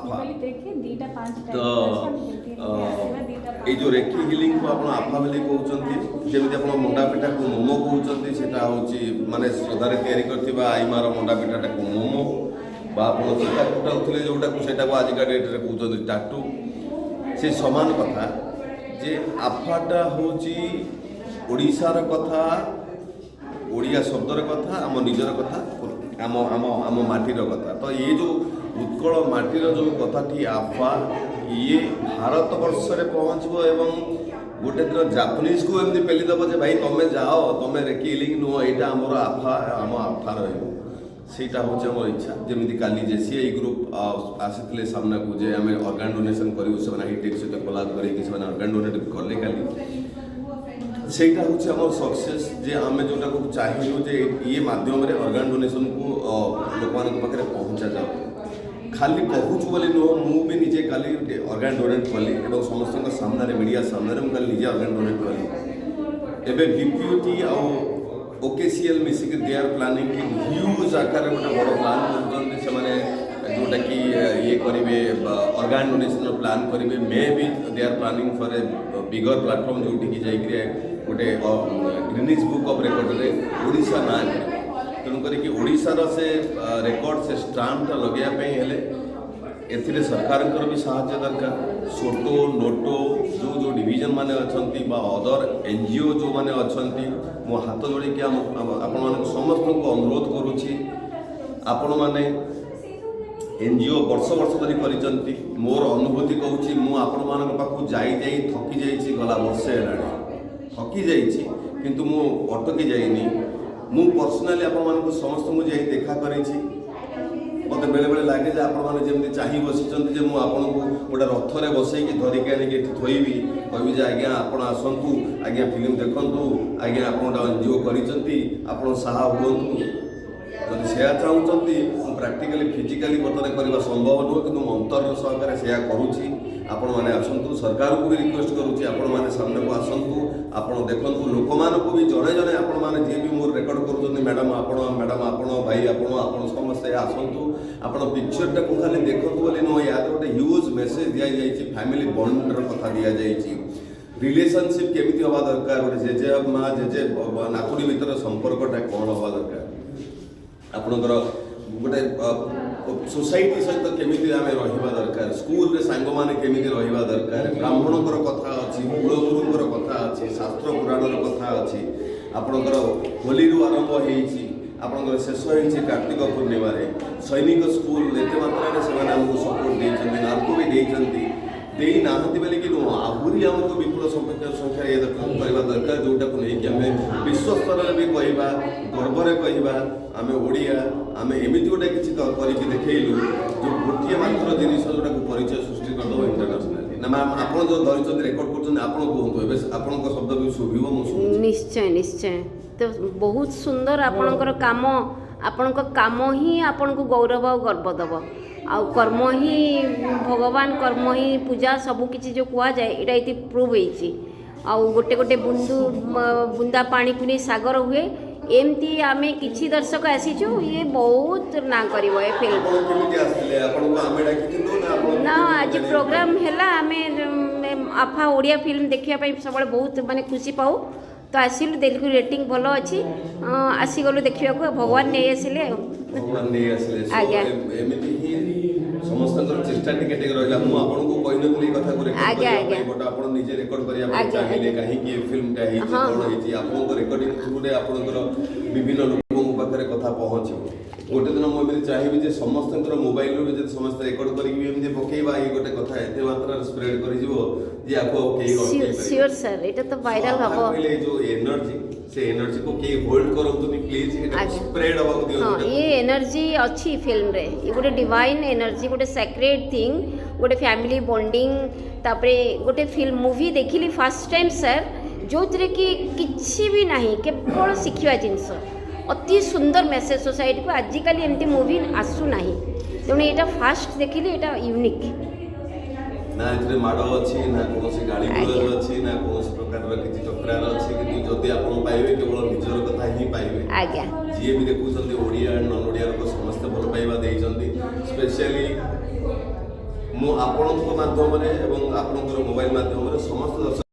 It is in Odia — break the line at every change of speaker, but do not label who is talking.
ଆଫା। ତ ଏଇ ଯେଉଁ ରେକି ହିଲିଂକୁ ଆପଣ ଆଫା ବୋଲି କହୁଛନ୍ତି, ଯେମିତି ଆପଣ ମଣ୍ଡା ପିଠାକୁ ମୋମୋ କହୁଛନ୍ତି, ସେଇଟା ହେଉଛି ମାନେ ଶ୍ରଦ୍ଧାରେ ତିଆରି କରିଥିବା ଆଇମାର ମଣ୍ଡା ପିଠାଟାକୁ ମୋମୋ, ବା ଆପଣ ଚିତା କୁଟାଉଥିଲେ ଯେଉଁଟାକୁ, ସେଇଟାକୁ ଆଜିକା ଡେଟ୍ରେ କହୁଛନ୍ତି ଟାଟୁ। ସେ ସମାନ କଥା ଯେ ଆଫାଟା ହେଉଛି ଓଡ଼ିଶାର କଥା, ଓଡ଼ିଆ ଶବ୍ଦର କଥା, ଆମ ନିଜର କଥା, ଆମ ଆମ ଆମ ମାଟିର କଥା। ତ ଇଏ ଯେଉଁ ଉତ୍କଳ ମାଟିର ଯେଉଁ କଥାଟି ଆଫା, ଇଏ ଭାରତ ବର୍ଷରେ ପହଞ୍ଚିବ ଏବଂ ଗୋଟେ ଦିନ ଜାପାନିଜକୁ ଏମିତି ପେଲିଦେବ ଯେ ଭାଇ, ତମେ ଯାଅ, ତମେ ରେକି ହିଲିଂ ନୁହଁ, ଏଇଟା ଆମର ଆଫା, ଆମ ଆଫା ରହିବ। ସେଇଟା ହେଉଛି ଆମର ଇଚ୍ଛା। ଯେମିତି କାଲି ଜେସିଆଇ ଗ୍ରୁପ୍ ଆସିଥିଲେ ସାମ୍ନାକୁ ଯେ ଆମେ ଅର୍ଗାନ୍ ଡୋନେସନ୍ କରିବୁ, ସେମାନେ ହାଇଟେକ୍ ସହିତ କୋଲାବ କରିକି ସେମାନେ ଅର୍ଗାନ୍ ଡୋନେଟ୍ କଲେ କାଲି। ସେଇଟା ହେଉଛି ଆମର ସକ୍ସେସ୍ ଯେ ଆମେ ଯେଉଁଟାକୁ ଚାହିଁଲୁ ଯେ ଇଏ ମାଧ୍ୟମରେ ଅର୍ଗାନ୍ ଡୋନେସନ୍କୁ ଲୋକମାନଙ୍କ ପାଖରେ ପହଞ୍ଚାଯାଉ। ଖାଲି କହୁଛୁ ବୋଲି ନୁହଁ, ମୁଁ ବି ନିଜେ କାଲି ଅର୍ଗାନ୍ ଡୋନେଟ୍ କଲି ଏବଂ ସମସ୍ତଙ୍କ ସାମ୍ନାରେ, ମିଡ଼ିଆ ସାମ୍ନାରେ ମୁଁ କାଲି ନିଜେ ଅର୍ଗାନ୍ ଡୋନେଟ୍ କଲି। ଏବେ ବିପିୟୁଟି ଆଉ ଓକେସିଏଲ୍ ମିଶିକି ଦେ ଆର୍ ପ୍ଲାନିଂ କି ହ୍ୟୁଜ୍ ଆକାରରେ ଗୋଟେ ବଡ଼ ପ୍ଲାନ୍ କରୁଛନ୍ତି ସେମାନେ, ଯେଉଁଟାକି ଇଏ କରିବେ, ଅର୍ଗାନ୍ ଡୋନେସନ୍ର ପ୍ଲାନ୍ କରିବେ। Maybe they are planning for a bigger platform, ଯେଉଁଠିକି ଯାଇକିରି ଗୋଟେ ଗିନିଜ୍ ବୁକ୍ ଅଫ୍ ରେକର୍ଡ଼ରେ ଓଡ଼ିଶା ନାଁ କରିବ। ତେଣୁ କରିକି ଓଡ଼ିଶାର ସେ ରେକର୍ଡ଼, ସେ ଷ୍ଟାମ୍ପଟା ଲଗାଇବା ପାଇଁ ହେଲେ ଏଥିରେ ସରକାରଙ୍କର ବି ସାହାଯ୍ୟ ଦରକାର। ସୋଟୋ, ନୋଟୋ, ଯେଉଁ ଯେଉଁ ଡିଭିଜନ ମାନେ ଅଛନ୍ତି ବା ଅଦର ଏନଜିଓ ଯେଉଁମାନେ ଅଛନ୍ତି, ମୁଁ ହାତ ଯୋଡ଼ିକି ଆମ ଆପଣମାନଙ୍କୁ ସମସ୍ତଙ୍କୁ ଅନୁରୋଧ କରୁଛି। ଆପଣମାନେ ଏନଜିଓ ବର୍ଷ ବର୍ଷ ଧରି କରିଛନ୍ତି। ମୋର ଅନୁଭୂତି କହୁଛି, ମୁଁ ଆପଣମାନଙ୍କ ପାଖକୁ ଯାଇ ଯାଇ ଥକି ଯାଇଛି। ଗଲା ବର୍ଷେ ହେଲାଣି, ଥକି ଯାଇଛି, କିନ୍ତୁ ମୁଁ ଅଟକି ଯାଇନି। ମୁଁ ପର୍ସନାଲି ଆପଣମାନଙ୍କୁ ସମସ୍ତଙ୍କୁ ଯାଇ ଦେଖା କରିଛି। ମୋତେ ବେଳେବେଳେ ଲାଗେ ଯେ ଆପଣମାନେ ଯେମିତି ଚାହିଁ ବସିଛନ୍ତି ଯେ ମୁଁ ଆପଣଙ୍କୁ ଗୋଟେ ରଥରେ ବସେଇକି ଧରିକି ଆଣିକି ଏଠି ଥୋଇବି, କହିବି ଯେ ଆଜ୍ଞା, ଆପଣ ଆସନ୍ତୁ, ଆଜ୍ଞା, ଫିଲ୍ମ ଦେଖନ୍ତୁ, ଆଜ୍ଞା, ଆପଣ ଗୋଟେ ଏନଜିଓ କରିଛନ୍ତି, ଆପଣ ସାହା ହୁଅନ୍ତୁ। ଯଦି ସେୟା ଚାହୁଁଛନ୍ତି, ମୁଁ ପ୍ରାକ୍ଟିକାଲି, ଫିଜିକାଲି ବର୍ତ୍ତମାନ କରିବା ସମ୍ଭବ ନୁହଁ, କିନ୍ତୁ ମୁଁ ଅନ୍ତରର ସହକାରେ ସେୟା କରୁଛି। ଆପଣମାନେ ଆସନ୍ତୁ। ସରକାରଙ୍କୁ ବି ରିକ୍ୱେଷ୍ଟ କରୁଛି, ଆପଣମାନେ ସାମ୍ନାକୁ ଆସନ୍ତୁ, ଆପଣ ଦେଖନ୍ତୁ। ଲୋକମାନଙ୍କୁ ବି ଜଣେ ଜଣେ ଆପଣମାନେ ଯିଏ ବି ମୋର ରେକର୍ଡ଼ କରୁଛନ୍ତି, ମ୍ୟାଡ଼ାମ୍ ଆପଣ, ମ୍ୟାଡ଼ାମ୍ ଆପଣ, ଭାଇ ଆପଣ, ଆପଣ ସମସ୍ତେ ଆସନ୍ତୁ। ଆପଣ ପିକ୍ଚରଟାକୁ ଖାଲି ଦେଖନ୍ତୁ ବୋଲି ନୁହଁ, ୟାର ଗୋଟେ ହ୍ୟୁଜ୍ ମେସେଜ୍ ଦିଆଯାଇଛି। ଫ୍ୟାମିଲି ବଣ୍ଡର କଥା ଦିଆଯାଇଛି, ରିଲେସନସିପ୍ କେମିତି ହେବା ଦରକାର, ଗୋଟେ ଜେଜେ ମା ଜେଜେ ନାତୁଣୀ ଭିତରେ ସମ୍ପର୍କଟା କ'ଣ ହେବା ଦରକାର, ଆପଣଙ୍କର ଗୋଟେ ସୋସାଇଟି ସହିତ କେମିତି ଆମେ ରହିବା ଦରକାର, ସ୍କୁଲରେ ସାଙ୍ଗମାନେ କେମିତି ରହିବା ଦରକାର। ବ୍ରାହ୍ମଣଙ୍କର କଥା ଅଛି, କୁଳଗୁରୁଙ୍କର କଥା ଅଛି, ଶାସ୍ତ୍ର ପୁରାଣର କଥା ଅଛି। ଆପଣଙ୍କର ହୋଲିରୁ ଆରମ୍ଭ ହେଇଛି, ଆପଣଙ୍କର ଶେଷ ହେଇଛି କାର୍ତ୍ତିକ ପୂର୍ଣ୍ଣିମାରେ। ସୈନିକ ସ୍କୁଲ ଏତେ ମାତ୍ରାରେ ସେମାନେ ଆମକୁ ସପୋର୍ଟ ଦେଇଛନ୍ତି, ନାଲକୋ ବି ଦେଇଛନ୍ତି। ଦେଇନାହାନ୍ତି ବୋଲି କି ନୁହଁ, ଆହୁରି ଆମକୁ ବିପୁଳ ସଂଖ୍ୟାରେ ଇଏ କରିବା ଦରକାର, ଯେଉଁଟାକୁ ନେଇକି ଆମେ ବିଶ୍ୱ ସ୍ତରରେ ବି କହିବା, ଗର୍ବରେ କହିବା, ଆମେ ଓଡ଼ିଆ, ଆମେ ଏମିତି ଗୋଟେ କିଛି କରିକି ଦେଖେଇଲୁ, ଯେଉଁ ଗୋଟିଏ ମାତ୍ର ଜିନିଷ ଯେଉଁଟାକୁ ପରିଚୟ ସୃଷ୍ଟି କରିଦେବ ଇଣ୍ଟରନ୍ୟାସନାଲି। ନା ମ୍ୟାମ୍, ଆପଣ ଯେଉଁ ଧରିଛନ୍ତି, ରେକର୍ଡ଼ କରୁଛନ୍ତି, ଆପଣ କୁହନ୍ତୁ। ଏବେ ଆପଣଙ୍କ ଶବ୍ଦ ବି ଶୁଭିବ, ମୁଁ ଶୁଣୁଛି।
ନିଶ୍ଚୟ, ନିଶ୍ଚୟ। ତ ବହୁତ ସୁନ୍ଦର ଆପଣଙ୍କର କାମ। ଆପଣଙ୍କ କାମ ହିଁ ଆପଣଙ୍କୁ ଗୌରବ ଆଉ ଗର୍ବ ଦେବ। ଆଉ କର୍ମ ହିଁ ଭଗବାନ, କର୍ମ ହିଁ ପୂଜା, ସବୁ କିଛି ଯେଉଁ କୁହାଯାଏ, ଏଇଟା ଏଇଠି ପ୍ରୁଭ୍ ହେଇଛି। ଆଉ ଗୋଟେ ଗୋଟେ ବୁନ୍ଦା ପାଣିକୁ ନେଇ ସାଗର ହୁଏ। ଏମିତି ଆମେ କିଛି ଦର୍ଶକ ଆସିଛୁ, ଇଏ ବହୁତ ନାଁ କରିବ ଏ ଫିଲ୍ମ।
ଆପଣ କେମିତି ଆସିଥିଲେ? ଆପଣଙ୍କୁ ଆମେ ଡାକିଥିଲୁ ନା ଆପଣ
ନା,
କେମିତି
ଆଜି
ଜାଣିଲେ?
ପ୍ରୋଗ୍ରାମ ହେଲା। ଆମେ ଆଫା ଓଡ଼ିଆ ଫିଲ୍ମ ଦେଖିବା ପାଇଁ ସବୁବେଳେ ବହୁତ ମାନେ ଖୁସି ପାଉ। ତ ଆସିଲୁ, ଦେଖିଲୁ, ରେଟିଂ ଭଲ ଅଛି, ଆସିଗଲୁ ଦେଖିବାକୁ ଆଉ ଭଗବାନ ନେଇ ଆସିଲେ ଆଉ।
ଭଗବାନ ନେଇ ଆସିଲେ। So,
ଆଜ୍ଞା।
ଏମିତି ହିଁ ସମସ୍ତଙ୍କର ଚେଷ୍ଟା ଟିକେ ଟିକେ ରହିଲା। ମୁଁ ଆପଣଙ୍କୁ କହିନଥିଲି ଏ କଥାକୁ ରେକର୍ଡ କରିବା ପାଇଁ, ବଟ୍ ଆପଣ ନିଜେ ରେକର୍ଡ କରିବା ପାଇଁ ଚାହିଁଲେ। କାହିଁକି ଏ ଫିଲ୍ମଟା ହେଇଛି, କ'ଣ ହେଇଛି, ଆପଣଙ୍କ ରେକର୍ଡିଂ ଥ୍ରୁରେ ଆପଣଙ୍କର ବିଭିନ୍ନ ଲୋକଙ୍କ ପାଖରେ କଥା ପହଞ୍ଚିବ। ଗୋଟେ ଦିନ ମୁଁ ଏମିତି ଚାହିଁବି ଯେ ସମସ୍ତଙ୍କର ମୋବାଇଲରୁ ବି ଯଦି ସମସ୍ତେ ରେକର୍ଡ କରିକି ବି ଏମିତି ପକେଇବା, ଏଇ ଗୋଟେ କଥା ଏତେ ମାତ୍ରାରେ ସ୍ପ୍ରେଡ୍ କରିଯିବ ଯେ ଆକୁ ଆଉ କେହି ଅଟକେଇ ପାରିବେନି।
ସିଓର ସାର୍, ଏଇଟା ତ ଭାଇରାଲ ହବ।
କହିଲେ ଏଇ ଯୋଉ ଏନର୍ଜି, ସେ ଏନର୍ଜିକୁ କେହି ହୋଲ୍ଡ କରନ୍ତୁନି ପ୍ଲିଜ୍। ଏଟା ସ୍ପ୍ରେଡ୍ ହବାକୁ ଦିଅନ୍ତୁ ଏଟାକୁ।
ଇଏ ଏନର୍ଜି ଅଛି ଫିଲ୍ମରେ। ଇଏ ଗୋଟେ ଡିଭାଇନ୍ ଏନର୍ଜି, ଗୋଟେ ସାକ୍ରେଡ୍ ଥିଙ୍ଗ, ଗୋଟେ ଫ୍ୟାମିଲି ବଣ୍ଡିଙ୍ଗ। ତାପରେ ଗୋଟେ ଫିଲ୍ମ, ମୁଭି ଦେଖିଲି ଫାର୍ଷ୍ଟ ଟାଇମ୍ ସାର୍, ଯେଉଁଥିରେ କି କିଛି ବି ନାହିଁ, କେବଳ ଶିଖିବା ଜିନିଷ। ଅତି ସୁନ୍ଦର ମେସେଜ୍ ସୋସାଇଟିକୁ। ଆଜିକାଲି ଏମିତି ମୁଭି ଆସୁନାହିଁ, ତେଣୁ ଏଇଟା ଫାର୍ଷ୍ଟ ଦେଖିଲି, ଏଇଟା ୟୁନିକ୍।
ନା ଏଥିରେ ମାଡ଼ ଅଛି, ନା କୌଣସି ଗାଳି ଗୁଲଜ ଅଛି, ନା କୌଣସି ପ୍ରକାରର କିଛି ତକରାର ଅଛି। କିନ୍ତୁ ଯଦି ଆପଣ ପାଇବେ, କେବଳ ନିଜର କଥା ହିଁ ପାଇବେ। ଯିଏ ବି ଦେଖୁଛନ୍ତି, ଓଡ଼ିଆ ଆଣ୍ଡ ନନ୍ ଓଡ଼ିଆ ଲୋକ ସମସ୍ତେ ଭଲ ପାଇବା ଦେଇଛନ୍ତି। ସ୍ପେଶିଆଲି ମୁଁ ଆପଣଙ୍କ ମାଧ୍ୟମରେ ଏବଂ ଆପଣଙ୍କର ମୋବାଇଲ ମାଧ୍ୟମରେ ସମସ୍ତ ଦର୍ଶକ